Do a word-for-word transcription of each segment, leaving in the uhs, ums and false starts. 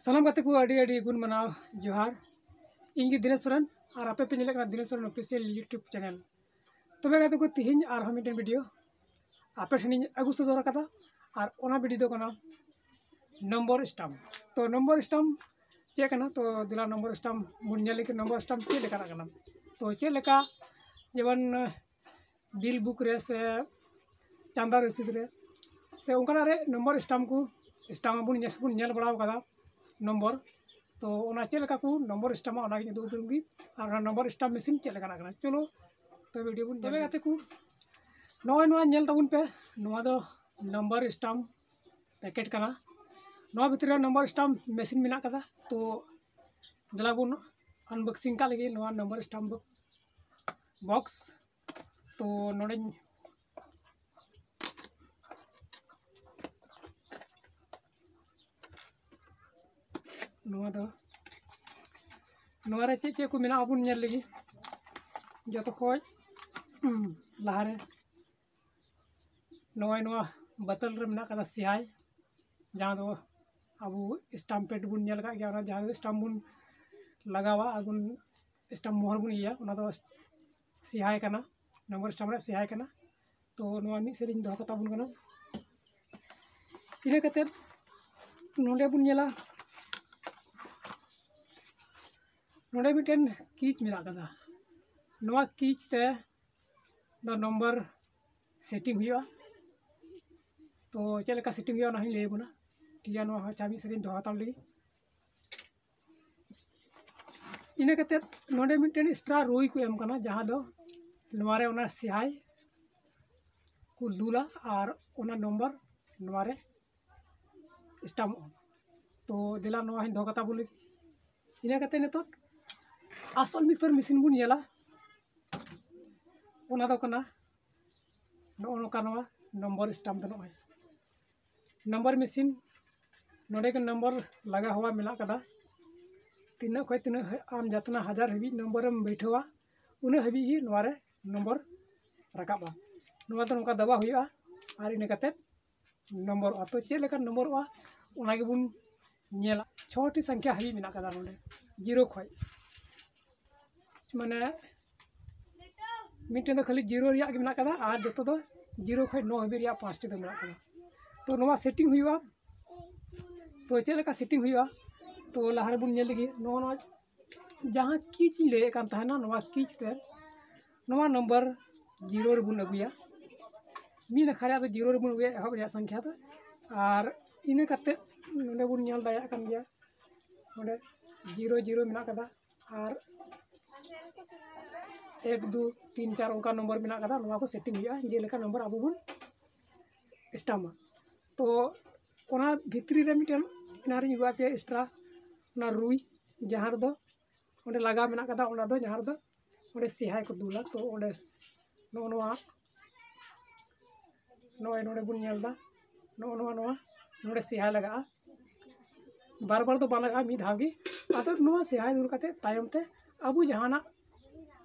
ᱥᱟᱱᱟᱢ ᱜᱟᱛᱮ ᱠᱚ ᱟᱹᱰᱤ ᱟᱹᱰᱤ ᱜᱩᱱ ᱢᱟᱱᱟᱣ ᱡᱚᱦᱟᱨ᱾ ᱤᱧ ᱜᱮ ᱫᱤᱱᱮᱥ ᱥᱚᱨᱮᱱ ᱟᱨ ᱟᱯᱮ ᱯᱮ ᱧᱮᱞᱮᱫ ᱠᱟᱱᱟ Dinesh Soren official YouTube channel. ᱛᱚᱵᱮ ᱜᱟᱛᱮ ᱠᱚ, ᱛᱤᱦᱤᱧ ᱟᱨᱦᱚᱸ ᱢᱤᱫᱴᱮᱱ ᱵᱷᱤᱰᱤᱭᱳ ᱟᱯᱮ ᱴᱷᱮᱱᱤᱧ ᱟᱹᱜᱩ ᱥᱚᱫᱚᱨ ᱟᱠᱟᱫᱟ᱾ ᱟᱨ ᱚᱱᱟ ᱵᱷᱤᱰᱤᱭᱳ ᱫᱚ ᱠᱟᱱᱟ ᱱᱚᱢᱵᱚᱨ ᱥᱴᱟᱢᱯ᱾ ᱛᱚ ᱱᱚᱢᱵᱚᱨ ᱥᱴᱟᱢᱯ ᱪᱮᱫ ᱠᱟᱱᱟ? ᱛᱚ ᱫᱮᱞᱟ ᱱᱚᱢᱵᱚᱨ ᱥᱴᱟᱢᱯ ᱵᱚᱱ ᱧᱮᱞ ᱞᱮᱜᱮ, ᱱᱚᱢᱵᱚᱨ ᱥᱴᱟᱢᱯ ᱪᱮᱫ ᱞᱮᱠᱟᱱᱟᱜ ᱠᱟᱱᱟ? ᱛᱚ ᱪᱮᱫ ᱞᱮᱠᱟ ᱡᱮᱢᱚᱱ ᱵᱤᱞ ᱵᱩᱠ ᱨᱮ ᱥᱮ ᱪᱟᱸᱫᱟ ᱨᱚᱥᱤᱫ ᱨᱮ ᱥᱮ ᱚᱱᱠᱟᱱᱟᱜ ᱨᱮ ᱱᱚᱢᱵᱚᱨ ᱥᱴᱟᱢᱯ ᱠᱚ ᱥᱴᱟᱢᱯ ᱵᱚᱱ ᱧᱮᱞ ᱵᱚᱱ ᱧᱮᱞ ᱵᱟᱲᱟ ᱟᱠᱟᱫᱟ ᱱᱚᱢᱵᱚᱨ᱾ ᱛᱚ ᱚᱱᱟ ᱪᱮᱫ ᱞᱮᱠᱟ ᱠᱚ ᱱᱚᱢᱵᱚᱨ ᱥᱴᱟᱢᱯᱟ ᱚᱱᱟᱜᱤᱧ ᱩᱫᱩᱜ ᱟᱯᱮ ᱜᱮ᱾ ᱟᱨ ᱚᱱᱟ ᱱᱚᱢᱵᱚᱨ ᱥᱴᱟᱢᱯ ᱢᱮᱥᱤᱱ ᱪᱮᱫ ᱞᱮᱠᱟᱱᱟᱜ ᱠᱟᱱᱟ, ᱪᱚᱞᱚ ᱛᱚ ᱵᱷᱤᱰᱤᱭᱳ ᱵᱚᱱ ᱛᱚᱵᱮ ᱧᱮᱞ ᱜᱟᱛᱮ ᱠᱚ, ᱱᱚᱜᱼᱚᱭ ᱱᱚᱣᱟ ᱧᱮᱞ ᱛᱟᱵᱚᱱ ᱯᱮ, ᱱᱚᱣᱟ ᱫᱚ ᱱᱚᱢᱵᱚᱨ ᱥᱴᱟᱢᱯ ᱯᱮᱠᱮᱴ ᱠᱟᱱᱟ᱾ ᱱᱚᱣᱟ ᱵᱷᱤᱛᱨᱤ ᱨᱮ ᱱᱚᱢᱵᱚᱨ ᱥᱴᱟᱢᱯ ᱢᱮᱥᱤᱱ ᱢᱮᱱᱟᱜ ᱠᱟᱫᱟ᱾ ᱛᱚ ᱫᱮᱞᱟ ᱵᱚᱱ ᱟᱱᱵᱚᱠᱥᱤᱝ ᱠᱟᱜ ᱞᱟᱹᱜᱤᱫ ᱱᱚᱣᱟ ᱱᱚᱢᱵᱚᱨ ᱥᱴᱟᱢᱯ ᱵᱚᱠᱥ᱾ ᱛᱚ ᱱᱚᱰᱮᱧ ᱱᱚᱣᱟ ᱫᱚ, ᱱᱚᱣᱟ ᱨᱮ ᱪᱮᱫ ᱪᱮᱫ ᱠᱚ ᱢᱮᱱᱟᱜᱼᱟ ᱵᱚᱱ ᱧᱮᱞ ᱞᱮᱜᱮ᱾ ᱡᱚᱛᱚ ᱠᱷᱚᱡ ᱞᱟᱦᱟᱨᱮ ᱱᱚᱜᱼᱚᱭ ᱱᱚᱣᱟ ᱵᱟᱛᱟᱞ ᱨᱮ ᱢᱮᱱᱟᱜ ᱠᱟᱫᱟ ᱥᱤᱦᱟᱭ, ᱡᱟᱦᱟᱸ ᱫᱚ ᱟᱵᱚ ᱥᱴᱟᱢᱯ ᱯᱮᱰ ᱵᱚᱱ ᱧᱮᱞ ᱟᱠᱟᱫ ᱜᱮᱭᱟ, ᱚᱱᱟ ᱡᱟᱦᱟᱸ ᱫᱚ ᱥᱴᱟᱢᱯ ᱵᱚᱱ ᱞᱟᱜᱟᱣᱟ ᱟᱨ ᱵᱚᱱ ᱥᱴᱟᱢᱯ ᱢᱚᱦᱚᱨ ᱵᱚᱱ ᱤᱭᱟᱹᱭᱟ, ᱚᱱᱟ ᱫᱚ ᱥᱤᱦᱟᱭ ᱠᱟᱱᱟ, ᱱᱚᱢᱵᱚᱨ ᱥᱴᱟᱢᱯ ᱨᱮᱭᱟᱜ ᱥᱤᱦᱟᱭ ᱠᱟᱱᱟ᱾ ᱛᱚ ᱱᱚᱣᱟ ᱢᱤᱫ ᱥᱮᱫ ᱤᱧ ᱫᱚᱦᱚ ᱠᱟᱛᱟ ᱵᱚᱱ ᱠᱟᱱᱟ᱾ ᱤᱱᱟᱹ ᱠᱟᱛᱮᱫ ᱱᱚᱰᱮ ᱵᱚᱱ ᱧᱮᱞᱟ, ᱱᱚᱰᱮ ᱢᱤᱫᱴᱮᱱ ᱠᱤᱪ ᱢᱮᱱᱟᱜ ᱠᱟᱫᱟ᱾ ᱱᱚᱣᱟ ᱠᱤᱪ ᱛᱮ ᱫᱚ ᱱᱚᱢᱵᱚᱨ ᱥᱮᱴᱤᱝ ᱦᱩᱭᱩᱜᱼᱟ᱾ ᱛᱚ ᱪᱮᱫ ᱞᱮᱠᱟ ᱥᱮᱴᱤᱝ ᱦᱩᱭᱩᱜᱼᱟ ᱚᱱᱟ ᱦᱚᱸᱧ ᱞᱟᱹᱭ ᱟᱵᱚᱱᱟ᱾ ᱴᱷᱤᱠ ᱜᱮᱭᱟ, ᱱᱚᱣᱟ ᱦᱚᱸ ᱪᱟ ᱢᱤᱫ ᱥᱮᱫ ᱤᱧ ᱫᱚᱦᱚ ᱦᱟᱛᱟᱲ ᱞᱮᱜᱮ᱾ ᱤᱱᱟᱹ ᱠᱟᱛᱮᱫ ᱱᱚᱰᱮ ᱢᱤᱫᱴᱮᱱ ᱮᱠᱥᱴᱨᱟ ᱨᱳᱭ ᱠᱚ ᱮᱢ ᱠᱟᱱᱟ, ᱡᱟᱦᱟᱸ ᱫᱚ ᱱᱚᱣᱟ ᱨᱮ ᱚᱱᱟ ᱥᱤᱦᱟᱭ ᱠᱚ ᱫᱩᱞᱟ ᱟᱨ ᱚᱱᱟ ᱱᱚᱢᱵᱚᱨ ᱱᱚᱣᱟ ᱨᱮ ᱥᱴᱟᱢᱯᱚᱜᱼᱟ᱾ ᱛᱚ ᱫᱮᱞᱟ ᱱᱚᱣᱟ ᱦᱚᱸᱧ ᱫᱚᱦᱚ ᱠᱟᱛᱟ ᱵᱚᱱ ᱞᱟᱹᱜᱤᱫ᱾ ᱤᱱᱟᱹ ᱠᱟᱛᱮᱫ ᱱᱤᱛᱚᱜ ᱟᱥᱚᱞ ᱢᱤᱥᱛᱚᱨ ᱢᱮᱥᱤᱱ ᱵᱚᱱ ᱧᱮᱞᱟ, ᱚᱱᱟ ᱫᱚ ᱠᱟᱱᱟ ᱱᱚᱜᱼᱚ ᱱᱚᱝᱠᱟ ᱱᱚᱣᱟ ᱱᱚᱢᱵᱚᱨ ᱥᱴᱟᱢᱯ ᱫᱚ ᱱᱚᱜᱼᱚᱭ ᱱᱚᱢᱵᱚᱨ ᱢᱮᱥᱤᱱ᱾ ᱱᱚᱰᱮ ᱜᱮ ᱱᱚᱢᱵᱚᱨ ᱞᱟᱜᱟ ᱦᱚᱣᱟ ᱢᱮᱱᱟᱜ ᱠᱟᱫᱟ᱾ ᱛᱤᱱᱟᱹᱜ ᱠᱷᱚᱡ ᱛᱤᱱᱟᱹᱜ ᱟᱢ ᱡᱟᱛᱱᱟ ᱦᱟᱡᱟᱨ ᱦᱟᱹᱵᱤᱡ ᱱᱚᱢᱵᱚᱨᱮᱢ ᱵᱟᱹᱭᱴᱷᱟᱹᱣᱟ, ᱩᱱᱟᱹᱜ ᱦᱟᱹᱵᱤᱡ ᱜᱮ ᱱᱚᱣᱟ ᱨᱮ ᱱᱚᱢᱵᱚᱨ ᱨᱟᱠᱟᱵᱼᱟ᱾ ᱱᱚᱣᱟ ᱫᱚ ᱱᱚᱝᱠᱟ ᱫᱟᱵᱟᱣ ᱦᱩᱭᱩᱜᱼᱟ ᱟᱨ ᱤᱱᱟᱹ ᱠᱟᱛᱮᱫ ᱱᱚᱢᱵᱚᱨᱚᱜᱼᱟ᱾ ᱛᱚ ᱪᱮᱫ ᱞᱮᱠᱟ ᱱᱚᱢᱵᱚᱨᱚᱜᱼᱟ ᱚᱱᱟ ᱜᱮᱵᱚᱱ ᱧᱮᱞᱟ, ᱪᱷᱚᱴᱤ ᱥᱚᱝᱠᱷᱟ ᱦᱟᱹᱵᱤᱡ ᱢᱮᱱᱟᱜ ᱠᱟᱫᱟ ᱱᱚᱰᱮ, ᱡᱤᱨᱳ ᱠᱷᱚᱡ, ᱢᱟᱱᱮ ᱢᱤᱫᱴᱮᱱ ᱫᱚ ᱠᱷᱟᱹᱞᱤ ᱡᱤᱨᱳ ᱨᱮᱭᱟᱜ ᱜᱮ ᱢᱮᱱᱟᱜ ᱠᱟᱫᱟ, ᱟᱨ ᱡᱚᱛᱚ ᱫᱚ ᱡᱤᱨᱳ ᱠᱷᱚᱡ ᱱᱚ ᱦᱟᱹᱵᱤᱡ ᱨᱮᱭᱟᱜ ᱯᱟᱸᱪᱴᱤ ᱫᱚ ᱢᱮᱱᱟᱜ ᱠᱟᱫᱟ᱾ ᱛᱚ ᱱᱚᱣᱟ ᱥᱮᱴᱤᱝ ᱦᱩᱭᱩᱜᱼᱟ᱾ ᱛᱚ ᱪᱮᱫ ᱞᱮᱠᱟ ᱥᱮᱴᱤᱝ ᱦᱩᱭᱩᱜᱼᱟ? ᱛᱚ ᱞᱟᱦᱟ ᱨᱮᱵᱚᱱ ᱧᱮᱞ ᱞᱮᱜᱮ, ᱱᱚᱜᱼᱚ ᱱᱚᱣᱟ ᱡᱟᱦᱟᱸ ᱠᱤᱪ ᱤᱧ ᱞᱟᱹᱭᱮᱫ ᱠᱟᱱ ᱛᱟᱦᱮᱱᱟ, ᱱᱚᱣᱟ ᱠᱤᱪ ᱛᱮ ᱱᱚᱣᱟ ᱱᱚᱢᱵᱚᱨ ᱡᱤᱨᱳ ᱨᱮᱵᱚᱱ ᱟᱹᱜᱩᱭᱟ᱾ ᱢᱤᱫ ᱱᱟᱠᱷᱟ ᱨᱮᱭᱟᱜ ᱫᱚ ᱡᱤᱨᱳ ᱨᱮᱵᱚᱱ ᱟᱹᱜᱩᱭᱟ, ᱮᱦᱚᱵ ᱨᱮᱭᱟᱜ ᱥᱚᱝᱠᱷᱟ ᱫᱚ᱾ ᱟᱨ ᱤᱱᱟᱹ ᱠᱟᱛᱮ ᱱᱚᱰᱮ ᱵᱚᱱ ᱧᱮᱞ ᱫᱟᱲᱮᱭᱟᱜ ᱠᱟᱱ ᱜᱮᱭᱟ, ᱱᱚᱰᱮ ᱡᱤᱨᱳ ᱡᱤᱨᱳ ᱢᱮᱱᱟᱜ ᱠᱟᱫᱟ, ᱟᱨ ᱮᱠ ᱫᱩ ᱛᱤᱱ ᱪᱟᱨ ᱚᱱᱠᱟ ᱱᱚᱢᱵᱚᱨ ᱢᱮᱱᱟᱜ ᱠᱟᱫᱟ᱾ ᱱᱚᱣᱟ ᱠᱚ ᱥᱮᱴᱤᱝ ᱦᱩᱭᱩᱜᱼᱟ, ᱡᱮᱞᱮᱠᱟ ᱱᱚᱢᱵᱚᱨ ᱟᱵᱚ ᱵᱚᱱ ᱥᱴᱟᱢᱟ᱾ ᱛᱚ ᱚᱱᱟ ᱵᱷᱤᱛᱨᱤ ᱨᱮ ᱢᱤᱫᱴᱮᱱ ᱮᱱᱟᱨᱤᱧ ᱟᱹᱜᱩᱣᱟᱜ ᱯᱮᱭᱟ ᱮᱠᱥᱴᱨᱟ, ᱚᱱᱟ ᱨᱩᱭ, ᱡᱟᱦᱟᱸ ᱨᱮᱫᱚ ᱚᱸᱰᱮ ᱞᱟᱜᱟᱣ ᱢᱮᱱᱟᱜ ᱠᱟᱫᱟ, ᱚᱱᱟ ᱫᱚ ᱡᱟᱦᱟᱸ ᱨᱮᱫᱚ ᱚᱸᱰᱮ ᱥᱮᱦᱟᱭ ᱠᱚ ᱫᱩᱞᱟ᱾ ᱛᱚ ᱚᱸᱰᱮ ᱱᱚᱜᱼᱚ ᱱᱚᱣᱟ, ᱱᱚᱜᱼᱚᱭ ᱱᱚᱰᱮ ᱵᱚᱱ ᱧᱮᱞ ᱮᱫᱟ, ᱱᱚᱜᱼᱚ ᱱᱚᱣᱟ, ᱱᱚᱣᱟ ᱱᱚᱰᱮ ᱥᱮᱦᱟᱭ ᱞᱟᱜᱟᱜᱼᱟ᱾ ᱵᱟᱨ ᱵᱟᱨ ᱫᱚ ᱵᱟᱝ ᱞᱟᱜᱟᱜᱼᱟ, ᱢᱤᱫ ᱫᱷᱟᱣ ᱜᱮ᱾ ᱟᱫᱚ ᱱᱚᱣᱟ ᱥᱮᱦᱟᱭ ᱫᱩᱞ ᱠᱟᱛᱮ ᱛᱟᱭᱚᱢ ᱛᱮ ᱟᱵᱚ ᱡᱟᱦᱟᱱᱟᱜ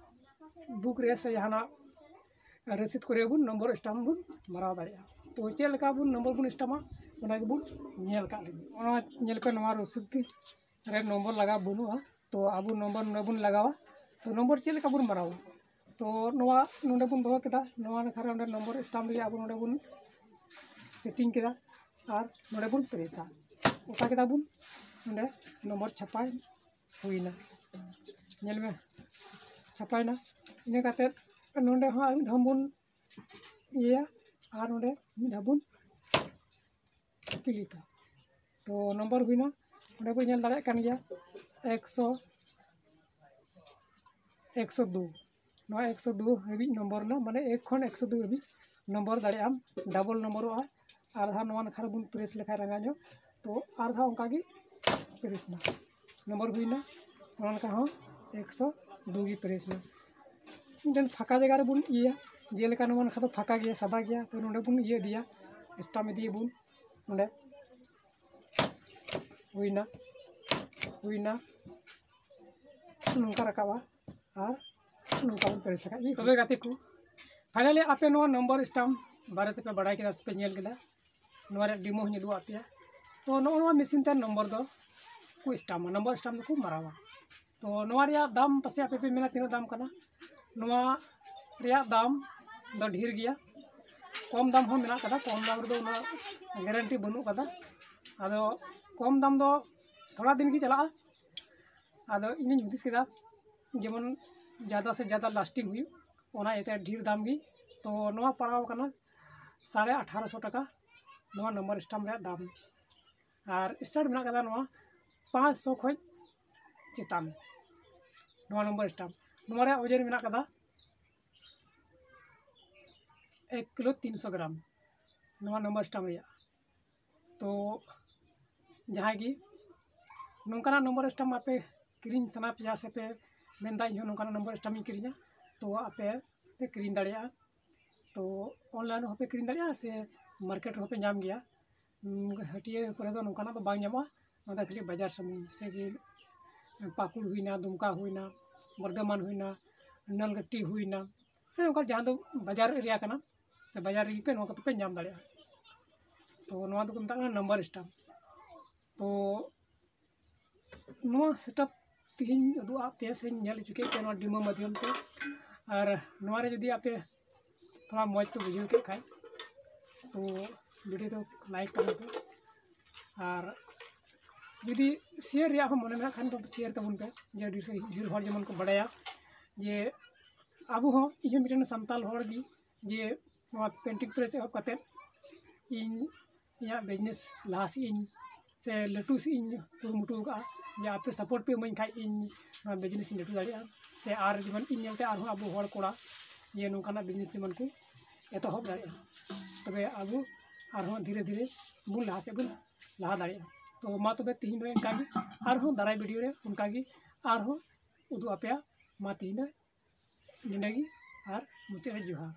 ᱵᱩᱠ ᱨᱮ ᱥᱮ ᱡᱟᱦᱟᱱᱟᱜ ᱨᱚᱥᱤᱫ ᱠᱚᱨᱮ ᱵᱚᱱ ᱱᱚᱢᱵᱚᱨ ᱥᱴᱟᱢᱯ ᱵᱚᱱ ᱢᱟᱨᱟᱣ ᱫᱟᱲᱮᱭᱟᱜᱼᱟ᱾ ᱛᱚ ᱪᱮᱫ ᱞᱮᱠᱟ ᱵᱚᱱ ᱱᱚᱢᱵᱚᱨ ᱵᱚᱱ ᱥᱴᱟᱢᱟ, ᱚᱱᱟ ᱜᱮᱵᱚᱱ ᱧᱮᱞ ᱠᱟᱜ ᱞᱮᱜᱮ᱾ ᱚᱱᱟ ᱧᱮᱞ ᱯᱮ, ᱱᱚᱣᱟ ᱨᱚᱥᱤᱫ ᱨᱮ ᱱᱚᱢᱵᱚᱨ ᱞᱟᱜᱟᱣ ᱵᱟᱹᱱᱩᱜᱼᱟ᱾ ᱛᱚ ᱟᱵᱚ ᱱᱚᱢᱵᱚᱨ ᱱᱚᱰᱮ ᱵᱚᱱ ᱞᱟᱜᱟᱣᱟ᱾ ᱛᱚ ᱱᱚᱢᱵᱚᱨ ᱪᱮᱫ ᱞᱮᱠᱟ ᱵᱚᱱ ᱢᱟᱨᱟᱣᱟ? ᱛᱚ ᱱᱚᱣᱟ ᱱᱚᱰᱮ ᱵᱚᱱ ᱫᱚᱦᱚ ᱠᱮᱫᱟ, ᱱᱚᱣᱟ ᱱᱟᱠᱷᱟ ᱨᱮ ᱚᱸᱰᱮ ᱱᱚᱢᱵᱚᱨ ᱥᱴᱟᱢᱯ ᱨᱮᱭᱟᱜ ᱟᱵᱚ ᱱᱚᱰᱮ ᱵᱚᱱ ᱥᱮᱴᱤᱝ ᱠᱮᱫᱟ, ᱟᱨ ᱱᱚᱰᱮ ᱵᱚᱱ ᱯᱨᱮᱥᱟ᱾ ᱚᱠᱟ ᱠᱮᱫᱟ ᱵᱚᱱ, ᱱᱚᱰᱮ ᱱᱚᱢᱵᱚᱨ ᱪᱷᱟᱯᱟᱭ ᱦᱩᱭᱱᱟ᱾ ᱧᱮᱞ ᱢᱮ, ᱪᱷᱟᱯᱟᱭᱱᱟ᱾ ᱤᱱᱟᱹ ᱠᱟᱛᱮᱫ ᱱᱚᱰᱮ ᱦᱚᱸ ᱟᱨ ᱢᱤᱫ ᱫᱷᱟᱣ ᱵᱚᱱ ᱤᱭᱟᱹᱭᱟ, ᱟᱨ ᱱᱚᱰᱮ ᱢᱤᱫ ᱫᱷᱟᱣ ᱵᱚᱱ ᱠᱞᱤᱠᱟ᱾ ᱛᱚ ᱱᱚᱢᱵᱚᱨ ᱦᱩᱭᱱᱟ, ᱚᱸᱰᱮ ᱵᱚᱱ ᱧᱮᱞ ᱫᱟᱲᱮᱭᱟᱜ ᱠᱟᱱ ᱜᱮᱭᱟ ᱮᱠᱥᱚ, ᱮᱠᱥᱚ ᱫᱩ᱾ ᱱᱚᱣᱟ ᱮᱠᱥᱚ ᱫᱩ ᱦᱟᱹᱵᱤᱡ ᱱᱚᱢᱵᱚᱨ ᱨᱮᱱᱟᱜ, ᱢᱟᱱᱮ ᱮᱠ ᱠᱷᱚᱱ ᱮᱠᱥᱚ ᱫᱩ ᱦᱟᱹᱵᱤᱡ ᱱᱚᱢᱵᱚᱨ ᱫᱟᱲᱮᱭᱟᱜ ᱟᱢ, ᱰᱟᱵᱚᱞ ᱱᱚᱢᱵᱚᱨᱚᱜᱼᱟ᱾ ᱟᱨ ᱫᱷᱟᱣ ᱱᱚᱣᱟ ᱱᱟᱠᱷᱟ ᱨᱮᱵᱚᱱ ᱯᱨᱮᱥ ᱞᱮᱠᱷᱟᱱ ᱨᱟᱸᱜᱟ ᱧᱚᱜ, ᱛᱚ ᱟᱨ ᱫᱷᱟᱣ ᱚᱱᱠᱟ ᱜᱮ ᱯᱨᱮᱥ ᱮᱱᱟ, ᱱᱚᱢᱵᱚᱨ ᱦᱩᱭᱱᱟ᱾ ᱚᱱᱟ ᱱᱟᱠᱷᱟ ᱦᱚᱸ ᱮᱠᱥᱚ ᱫᱩ ᱜᱮ ᱯᱨᱮᱥ ᱮᱱᱟ᱾ ᱢᱤᱫᱴᱮᱱ ᱯᱷᱟᱸᱠᱟ ᱡᱟᱭᱜᱟ ᱨᱮᱵᱚᱱ ᱤᱭᱟᱹᱭᱟ, ᱡᱮᱞᱮᱠᱟ ᱱᱚᱣᱟ ᱱᱟᱠᱷᱟ ᱫᱚ ᱯᱷᱟᱸᱠᱟ ᱜᱮᱭᱟ, ᱥᱟᱫᱟ ᱜᱮᱭᱟ, ᱛᱚ ᱱᱚᱰᱮ ᱵᱚᱱ ᱤᱭᱟᱹ ᱤᱫᱤᱭᱟ, ᱥᱴᱟᱢᱯ ᱤᱫᱤᱭᱟᱵᱚᱱ ᱱᱚᱰᱮ᱾ ᱦᱩᱭᱱᱟ, ᱦᱩᱭᱱᱟ, ᱱᱚᱝᱠᱟ ᱨᱟᱠᱟᱵᱼᱟ᱾ ᱟᱨ ᱱᱚᱝᱠᱟ ᱵᱚᱱ ᱯᱨᱮᱥ ᱞᱮᱠᱷᱟᱡ ᱜᱮ᱾ ᱛᱚᱵᱮ ᱜᱟᱛᱮ ᱠᱚ, ᱯᱷᱟᱭᱱᱟᱞᱤ ᱟᱯᱮ ᱱᱚᱣᱟ ᱱᱚᱢᱵᱚᱨ ᱥᱴᱟᱢᱯ ᱵᱟᱨᱮ ᱛᱮᱯᱮ ᱵᱟᱲᱟᱭ ᱠᱮᱫᱟ ᱥᱮᱯᱮ ᱧᱮᱞ ᱠᱮᱫᱟ, ᱱᱚᱣᱟ ᱨᱮᱭᱟᱜ ᱰᱮᱢᱳ ᱦᱚᱸᱧ ᱩᱫᱩᱜ ᱟᱫ ᱯᱮᱭᱟ᱾ ᱛᱚ ᱱᱚᱜᱼᱚ ᱱᱚᱣᱟ ᱢᱮᱥᱤᱱ ᱛᱮ ᱱᱚᱢᱵᱚᱨ ᱫᱚ ᱠᱚ ᱥᱴᱟᱢᱟ, ᱱᱚᱢᱵᱚᱨ ᱥᱴᱟᱢ ᱫᱚᱠᱚ ᱢᱟᱨᱟᱣᱟ᱾ ᱛᱚ ᱱᱚᱣᱟ ᱨᱮᱭᱟᱜ ᱫᱟᱢ ᱯᱟᱥᱮ ᱟᱯᱮ ᱯᱮ ᱢᱮᱱᱟ ᱛᱤᱱᱟᱹᱜ ᱫᱟᱢ ᱠᱟᱱᱟ? ᱱᱚᱣᱟ ᱨᱮᱭᱟᱜ ᱫᱟᱢ ᱫᱚ ᱰᱷᱮᱨ ᱜᱮᱭᱟ, ᱠᱚᱢ ᱫᱟᱢ ᱦᱚᱸ ᱢᱮᱱᱟᱜ ᱠᱟᱫᱟ, ᱠᱚᱢ ᱫᱟᱢ ᱨᱮᱫᱚ ᱩᱱᱟᱹᱜ ᱜᱮᱨᱮᱱᱴᱤ ᱵᱟᱹᱱᱩᱜ ᱠᱟᱫᱟ᱾ ᱟᱫᱚ ᱠᱚᱢ ᱫᱟᱢ ᱫᱚ ᱛᱷᱚᱲᱟ ᱫᱤᱱ ᱜᱮ ᱪᱟᱞᱟᱜᱼᱟ᱾ ᱟᱫᱚ ᱤᱧᱤᱧ ᱦᱩᱫᱤᱥ ᱠᱮᱫᱟ ᱡᱮᱢᱚᱱ ᱡᱟᱫᱟ ᱥᱮ ᱡᱟᱫᱟ ᱞᱟᱥᱴᱤᱝ ᱦᱩᱭᱩᱜ, ᱚᱱᱟ ᱤᱭᱟᱹᱛᱮ ᱰᱷᱮᱨ ᱫᱟᱢ ᱜᱮ᱾ ᱛᱚ ᱱᱚᱣᱟ ᱯᱟᱲᱟᱣ ᱠᱟᱱᱟ ᱥᱟᱲᱮ ᱟᱴᱷᱟᱨᱚᱥᱚ ᱴᱟᱠᱟ, ᱱᱚᱣᱟ ᱱᱟᱢᱵᱟᱨ ᱥᱴᱟᱢᱯ ᱨᱮᱭᱟᱜ ᱫᱟᱢ᱾ ᱟᱨ ᱥᱴᱟᱨᱴ ᱢᱮᱱᱟᱜ ᱠᱟᱫᱟ ᱱᱚᱣᱟ ᱯᱟᱸᱪᱥᱚ ᱠᱷᱚᱡ ᱪᱮᱛᱟᱱ, ᱱᱚᱣᱟ ᱱᱟᱢᱵᱟᱨ ᱥᱴᱟᱢᱯ᱾ ᱱᱚᱣᱟ ᱨᱮᱭᱟᱜ ᱳᱡᱚᱱ ᱢᱮᱱᱟᱜ ᱠᱟᱫᱟ ᱮᱠ ᱠᱤᱞᱳ ᱛᱤᱱᱥᱚ ᱜᱨᱟᱢ, ᱱᱚᱣᱟ ᱱᱟᱢᱵᱟᱨ ᱥᱴᱟᱢᱯ ᱨᱮᱭᱟᱜ᱾ ᱛᱚ ᱡᱟᱦᱟᱸᱭ ᱜᱮ ᱱᱚᱝᱠᱟᱱᱟᱜ ᱱᱚᱢᱵᱚᱨ ᱥᱴᱟᱢᱯ ᱟᱯᱮ ᱠᱤᱨᱤᱧ ᱥᱟᱱᱟ ᱯᱮᱭᱟ ᱥᱮ ᱯᱮ ᱢᱮᱱᱫᱟ ᱤᱧᱦᱚᱸ ᱱᱚᱝᱠᱟᱱᱟᱜ ᱱᱚᱢᱵᱚᱨ ᱥᱴᱟᱢᱯ ᱤᱧ ᱠᱤᱨᱤᱧᱟ, ᱛᱚ ᱟᱯᱮ ᱯᱮ ᱠᱤᱨᱤᱧ ᱫᱟᱲᱮᱭᱟᱜᱼᱟ᱾ ᱛᱚ ᱚᱱᱞᱟᱭᱤᱱ ᱨᱮᱦᱚᱸ ᱯᱮ ᱠᱤᱨᱤᱧ ᱫᱟᱲᱮᱭᱟᱜᱼᱟ ᱥᱮ ᱢᱟᱨᱠᱮᱴ ᱨᱮᱦᱚᱸ ᱯᱮ ᱧᱟᱢ ᱜᱮᱭᱟ᱾ ᱩᱸ, ᱦᱟᱹᱴᱭᱟᱹ ᱠᱚᱨᱮ ᱫᱚ ᱱᱚᱝᱠᱟᱱᱟᱜ ᱫᱚ ᱵᱟᱝ ᱧᱟᱢᱚᱜᱼᱟ, ᱱᱚᱣᱟ ᱫᱚ ᱠᱷᱟᱹᱞᱤ ᱵᱟᱡᱟᱨ ᱥᱩᱢᱩᱝ᱾ ᱥᱮ ᱠᱤ ᱯᱟᱹᱠᱩᱲ ᱦᱩᱭᱱᱟ, ᱫᱩᱢᱠᱟ ᱦᱩᱭᱱᱟ, ᱵᱚᱨᱫᱷᱚᱢᱟᱱ ᱦᱩᱭᱱᱟ, ᱱᱟᱞᱜᱟᱹᱴᱤ ᱦᱩᱭᱱᱟ, ᱥᱮ ᱚᱱᱠᱟ ᱡᱟᱦᱟᱸ ᱫᱚ ᱵᱟᱡᱟᱨ ᱮᱨᱤᱭᱟ ᱠᱟᱱᱟ, ᱥᱮ ᱵᱟᱡᱟᱨ ᱨᱮᱜᱮ ᱯᱮ ᱱᱚᱣᱟ ᱠᱚᱫᱚ ᱯᱮ ᱧᱟᱢ ᱫᱟᱲᱮᱭᱟᱜᱼᱟ᱾ ᱛᱚ ᱱᱚᱣᱟ ᱫᱚᱠᱚ ᱢᱮᱛᱟᱜ ᱠᱟᱱᱟ ᱱᱟᱢᱵᱟᱨ ᱥᱴᱟᱢᱯ᱾ ᱛᱚ ᱱᱚᱣᱟ ᱥᱮᱴᱟᱯ ᱛᱮᱦᱮᱧ ᱩᱫᱩᱜ ᱟᱫ ᱯᱮᱭᱟ ᱥᱮᱧ ᱧᱮᱞ ᱦᱚᱪᱚ ᱠᱮᱫ ᱯᱮᱭᱟ ᱱᱚᱣᱟ ᱰᱮᱢᱳ ᱢᱟᱫᱽᱫᱷᱚᱢ ᱛᱮ᱾ ᱟᱨ ᱱᱚᱣᱟ ᱨᱮ ᱡᱩᱫᱤ ᱟᱯᱮ ᱛᱷᱚᱲᱟ ᱢᱚᱡᱽ ᱯᱮ ᱵᱩᱡᱷᱟᱹᱣ ᱠᱮᱫ ᱠᱷᱟᱡ, ᱛᱚ ᱵᱷᱤᱰᱤᱭᱳ ᱫᱚ ᱞᱟᱭᱤᱠ ᱛᱟᱵᱚᱱ ᱯᱮ᱾ ᱟᱨ ᱡᱩᱫᱤ ᱥᱮᱭᱟᱨ ᱨᱮᱭᱟᱜ ᱦᱚᱸ ᱢᱚᱱᱮ ᱢᱮᱱᱟᱜ ᱠᱷᱟᱱ ᱫᱚ ᱥᱮᱭᱟᱨ ᱛᱟᱵᱚᱱ ᱯᱮ, ᱡᱮ ᱰᱷᱮᱨ ᱥᱮ ᱰᱷᱮᱨ ᱦᱚᱲ ᱡᱮᱢᱚᱱ ᱠᱚ ᱵᱟᱰᱟᱭᱟ ᱡᱮ ᱟᱵᱚ ᱦᱚᱸ, ᱤᱧ ᱦᱚᱸ ᱢᱤᱫᱴᱮᱱ ᱥᱟᱱᱛᱟᱲ ᱦᱚᱲ ᱜᱮ, ᱡᱮ ᱱᱚᱣᱟ ᱯᱮᱱᱴᱤᱝ ᱯᱨᱮᱥ ᱮᱦᱚᱵ ᱠᱟᱛᱮᱫ ᱤᱧ ᱤᱧᱟᱹᱜ ᱵᱤᱡᱽᱱᱮᱥ ᱞᱟᱦᱟ ᱥᱮᱫ ᱤᱧ ᱥᱮ ᱞᱟᱹᱴᱩ ᱥᱮᱫ ᱤᱧ ᱠᱩᱨᱩᱢᱩᱴᱩ ᱟᱠᱟᱫᱼᱟ, ᱡᱮ ᱟᱯᱮ ᱥᱟᱯᱳᱨᱴ ᱯᱮ ᱤᱢᱟᱹᱧ ᱠᱷᱟᱡ ᱤᱧ ᱱᱚᱣᱟ ᱵᱤᱡᱽᱱᱮᱥ ᱤᱧ ᱞᱟᱹᱴᱩ ᱫᱟᱲᱮᱭᱟᱜᱼᱟ᱾ ᱥᱮ ᱟᱨ ᱡᱮᱢᱚᱱ ᱤᱧ ᱧᱮᱞᱛᱮ ᱟᱨᱦᱚᱸ ᱟᱵᱚ ᱦᱚᱲ ᱠᱚᱲᱟ ᱡᱮ ᱱᱚᱝᱠᱟᱱᱟᱜ ᱵᱤᱡᱽᱱᱮᱥ ᱡᱮᱢᱚᱱ ᱠᱚ ᱮᱛᱚᱦᱚᱵ ᱫᱟᱲᱮᱭᱟᱜᱼᱟ, ᱛᱚᱵᱮ ᱟᱵᱚ ᱟᱨᱦᱚᱸ ᱫᱷᱤᱨᱮ ᱫᱷᱤᱨᱮ ᱵᱚᱱ ᱞᱟᱦᱟ ᱥᱮᱫ ᱵᱚᱱ ᱞᱟᱦᱟ ᱫᱟᱲᱮᱭᱟᱜᱼᱟ᱾ ᱛᱚ ᱢᱟ ᱛᱚᱵᱮ ᱛᱤᱦᱤᱧ ᱫᱚ ᱤᱱᱠᱟ ᱜᱮ, ᱟᱨᱦᱚᱸ ᱫᱟᱨᱟᱭ ᱵᱷᱤᱰᱤᱭᱳ ᱨᱮ ᱚᱱᱠᱟ ᱜᱮ ᱟᱨᱦᱚᱸ ᱩᱫᱩᱜ ᱟᱯᱮᱭᱟ᱾ ᱢᱟ ᱛᱤᱦᱤᱧ ᱫᱚ ᱱᱤᱱᱟᱹᱜ ᱜᱮ, ᱟᱨ ᱢᱩᱪᱟᱹᱫ ᱨᱮ ᱡᱚᱦᱟᱨ᱾